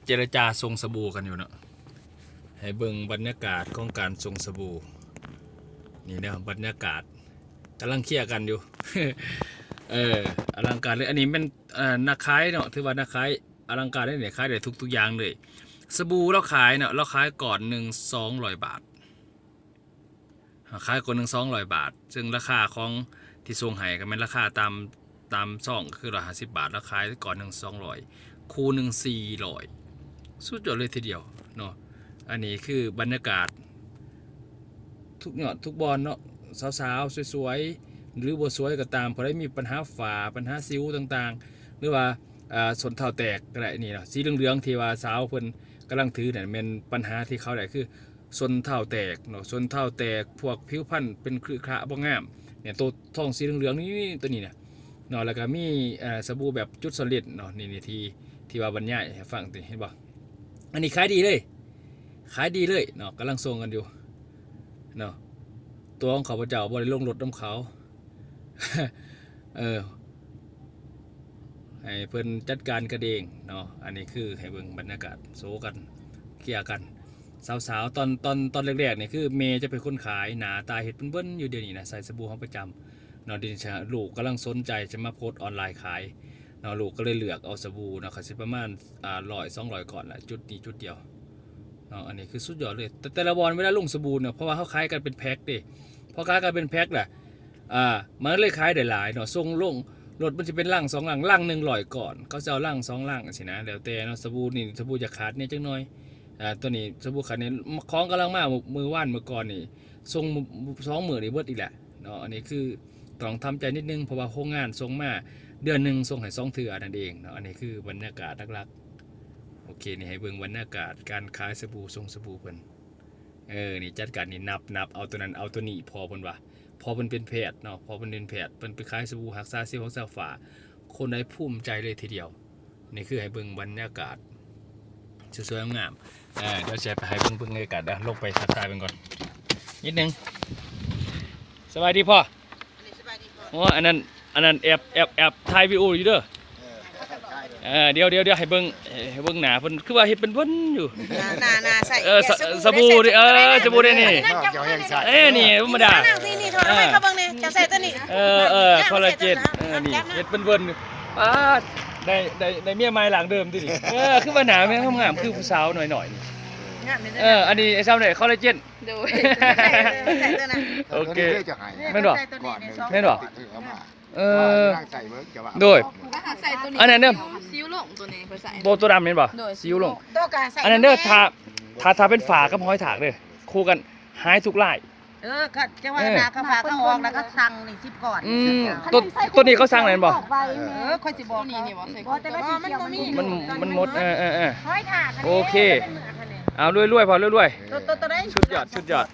ເຈລະຈາສົ່ງສະບູກັນຢູ່ເນາະ. ໃຫ້ເບິ່ງບັນຍາກາດຂອງການສົ່ງສະບູ ນີ້ເດີ ບັນຍາກາດກຳລັງເຄຍກັນຢູ່. ເອີ ອະລັງການເລີຍ. ອັນນີ້ແມ່ນ ເອີ ນັກຂາຍເນາະ ຖືວ່ານັກຂາຍອະລັງການເລີຍນີ້ ຂາຍໄດ້ທຸກ ທຸກຢ່າງເລີຍ. ສະບູລາວຂາຍເນາະ ລາວຂາຍກ້ອນໜຶ່ງສອງຮ້ອຍບາດ. ຂາຍກ້ອນໜຶ່ງສອງຮ້ອຍບາດ ເຊິ່ງລາຄາຂອງທີ່ສົ່ງໃຫ້ກໍແມ່ນລາຄາຕາມ ຕາມຊອງກໍຄືຮ້ອຍຫ້າສິບບາດ ລາວຂາຍກ້ອນໜຶ່ງສອງຮ້ອຍ ຄູ່ໜຶ່ງສີ່ຮ້ອຍ ສຸດຍອດເລີຍທີດຽວເນາະ. ອັນນີ້ຄືບັນຍາກາດທຸກຍອດທຸກບ່ອນເນາະ ສາວໆ ສວຍໆ ຫຼືບໍ່ສວຍກໍຕາມ ຜູ້ໃດມີບັນຫາຝ້າ ບັນຫາສິວຕ່າງໆ ຫຼືວ່າ ອ່າ ສົ້ນເທົ້າແຕກກໍໄດ້ ນີ້ເນາະ ສີເຫຼືອງໆ ທີ່ວ່າສາວເພິ່ນກຳລັງຖືນັ້ນ ແມ່ນບັນຫາທີ່ເຂົາໄດ້ຄື ສົ້ນເທົ້າແຕກເນາະ ສົ້ນເທົ້າແຕກ ພວກຜິວພັນເປັນຂຣຶຂຣະບໍ່ງາມເນຍ ໂຕຊອງສີເຫຼືອງໆ ນີ້ ໂຕນີ້ນະເນາະ. ແລ້ວກໍມີ ເອີ ສະບູແບບຈຸດສະເລັດເນາະ ນີ້ ນີ້ທີ່ ທີ່ວ່າບັນຍາຍໃຫ້ຟັງນີ້ ເຫັນບໍ່? ອັນນີ້ຂາຍດີເລີຍ ຂາຍດີເລີຍເນາະ ກຳລັງສົ່ງກັນຢູ່ເນາະ. ຕົວຂອງຂ້າພະເຈົ້າບໍ່ໄດ້ລົງລົດນຳເຂົາ ເອີ ໃຫ້ເພິ່ນຈັດການກັນເອງເນາະ. ອັນນີ້ຄືໃຫ້ເບິ່ງບັນຍາກາດໂຊກັນ ເຄຍກັນ ສາວໆ ຕອນ ຕອນ ຕອນແລກໆ ນີ້ຄືແມ່ຈະເປັນຄົນຂາຍ ໜ້າຕາເຮັດເບິ່ນໆ ຢູ່. ດຽວນີ້ນະໃຊ້ສະບູເຮົາປະຈຳເນາະ. ດຽວນີ້ລູກກຳລັງສົນໃຈຈະມາໂພສອອນລາຍຂາຍເນາະ ລູກກໍເລີຍເລືອກເອົາສະບູເນາະ ກໍຊິປະມານ ອ່າ ຮ້ອຍ ສອງຮ້ອຍກ້ອນລະ ຈຸດນີ້ຈຸດດຽວເນາະ. ອັນນີ້ຄືສຸດຍອດເລີຍ ແຕ່ ແຕ່ລະບ່ອນເວລາລົງສະບູເນາະ ເພາະວ່າເຮົາຂາຍກັນເປັນແພັກເດ້ ພໍຂາຍກັນເປັນແພັກລະ ອ່າ ມັນເລີຍຂາຍໄດ້ຫຼາຍເນາະ ສົ່ງລົງ ລົດມັນຊິເປັນລັງສອງລັງ ລັງໜຶ່ງຮ້ອຍກ້ອນ ເຂົາຊິເອົາລັງສອງລັງຊີ້ນະ ແລ້ວແຕ່ເນາະ. ສະບູນີ້ ສະບູຈະຂາດແດ່ຈັກໜ້ອຍ ອ່າ ໂຕນີ້ສະບູຂາດນີ້ ຂອງກຳລັງມາມື້ວານມື້ກ່ອນນີ້ ສົ່ງສອງມື້ນີ້ເບິດອີກແຫຼະເນາະ. ອັນນີ້ຄືຕ້ອງທຳໃຈນິດໜຶ່ງ ເພາະວ່າໂຮງງານສົ່ງມາເດືອນໜຶ່ງສົ່ງໃຫ້ສອງເທື່ອນັ້ນເອງເນາະ. ອັນນີ້ຄືບັນຍາກາດຫຼັກໆ. ໂອເຄ ນີ້ໃຫ້ເບິ່ງບັນຍາກາດການຂາຍສະບູ ສົ່ງສະບູເພິ່ນ. ເອີ ນີ້ຈັດການນີ້ ນັບ ນັບເອົາໂຕນັ້ນເອົາໂຕນີ້ ພໍ່ເພິ່ນວ່າ ພໍ່ເພິ່ນເປັນແພດເນາະ ພໍ່ເພິ່ນເປັນແພດ ເພິ່ນໄປຂາຍສະບູຮັກສາສິວຮັກສາຝ້າ ຄົນໃດພູມໃຈເລີຍທີດຽວ. ນີ້ຄືໃຫ້ເບິ່ງບັນຍາກາດສວຍໆ ງາມໆ. ເອີ ດຽວຊິໃຫ້ເບິ່ງ ເບິ່ງບັນຍາກາດ ເດີ ລົງໄປທັກທາຍເພິ່ນກ່ອນນິດໜຶ່ງ. ສະບາຍດີພໍ່. ອັນນີ້ສະບາຍດີພໍ່. ໂອ້ ອັນນັ້ນ ອັນນັ້ນແອບ ແອບ ແອບຖ່າຍວິດີໂອຢູ່ເດີ. ເອີ ເອີ ດຽວ ດຽວ ດຽວໃຫ້ເບິ່ງ ໃຫ້ເບິ່ງໜ້າເພິ່ນ ຄືວ່າເຮັດເປັນເພິ່ນຢູ່ ໜ້າ ໜ້າ ໜ້າໃສ ເອີ ສະ ສະ ສະບູເດ້ ເອີ ສະບູເດ້ນີ້ ເຈົ້າແຮງໃສ່ ເອີ ນີ້ ບໍ່ທຳມະດາ ນີ້ ນີ້ ຖອດ ເອີ ໃຫ້ເຂົາເບິ່ງແດ່ ເຈົ້າໃສ່ຕົວນີ້ ເອີ ເອີ ຄໍລາເຈນ ເອີ ນີ້ເຮັດເປັນເພິ່ນ. ປາດ ໄດ້ ໄດ້ ໄດ້ເມຍໃໝ່ຫຼັງເດີມຕິນີ້ ເອີ ຄືວ່າໜ້າແມ່ງງາມໆ ຄືຜູ້ສາວໜ້ອຍໆ ນີ້ ງາມເດ້ ເອີ ອັນນີ້ໄອ້ຊາວນີ້ຄໍລາເຈນ ໂດຍ ໃສ່ຕົວນັ້ນ ໂອເຄ ແມ່ນບໍ່ ໃສ່ຕົວນີ້ ແມ່ນບໍ່ ເອີ ເອີ ເອົາມາ ເອີ ໂດຍ ອັນນັ້ນເດີ ຊິວລົງຕົວນີ້ ບໍ່ ຕົວດຳແມ່ນບໍ່ ໂດຍ ຊິວລົງ ໂຕກະໃສ່ ອັນນັ້ນເດີ ຖ້າ ຖ້າ ຖ້າເປັນຝາກັບຫອຍທາກເດີ ຄູ່ກັນຫາຍທຸກລາຍ. ເອີ ກໍຈັ່ງວ່າ ເອີ ໜ້າກໍຝາກໍອອກ ແລ້ວກໍສັ່ງນີ້ສິບກ້ອນ ອືມ ໂຕ ໂຕນີ້ເຂົາສັ່ງແມ່ນບໍ່ ເອີ ຂ້ອຍຊິບອກ ນີ້ ນີ້ບໍ່ ບໍ່ ແຕ່ວ່າສີຂຽວມັນມີ ມັນ ມັນໝົດ ເອີ ເອີ ເອີ ຫອຍທາກ ໂອເຄ ເອີ ເອົາລວຍໆ ພໍລວຍໆ ໂຕ ໂຕ ໂຕໃດ ສຸດຍອດ ສຸດຍອດ.